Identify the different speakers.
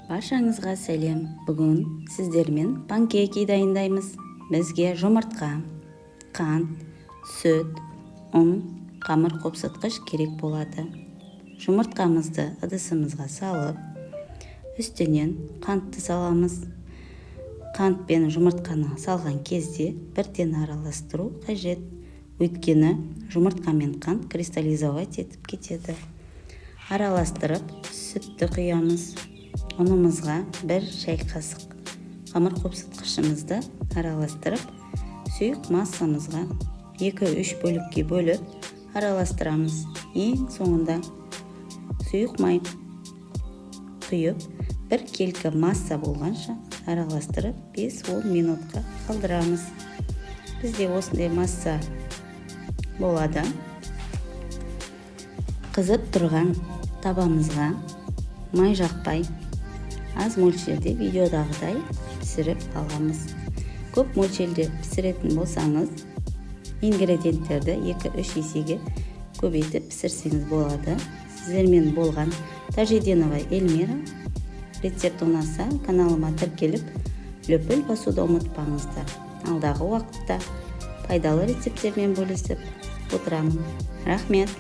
Speaker 1: Баршаңызға сәлем! Бүгін сіздермен панкейки дайындаймыз. Бізге жұмыртқа, қант, сүт, ұн, қамыр қопсытқыш керек болады. Жұмыртқамызды ыдысымызға салып, үстінен қантты саламыз. Қант пен жұмыртқаны салған кезде бірден араластыру қажет, өйткені жұмыртқа мен қант кристаллизовать етіп кетеді. Араластырып, сүтті құямыз. Ұнымызға 1 шай қасық қамыр қопсытқышымызды араластырып, сұйық массамызға 2-3 бөлікке бөліп араластырамыз. Ең соңында сұйық май құйып, бір келкі масса болғанша араластырып, 5-10 минутқа қалдырамыз. Бізде осындай масса болады. Қызып тұрған табамызға май жақпай, аз мөлшерде видеодағыдай пісіріп аламыз. Көп мөлшерде пісіретін болсаңыз, ингредиенттерді 2-3 есеге көбейтіп пісірсеңіз болады. Сіздермен болған Тәжиденова Эльмира. Рецепт ұнаса, каналыма тіркеліп, лүпіл басуды ұмытпаңыздар. Алдағы уақытта пайдалы рецепттермен бөлісіп отырамын. Рахмет!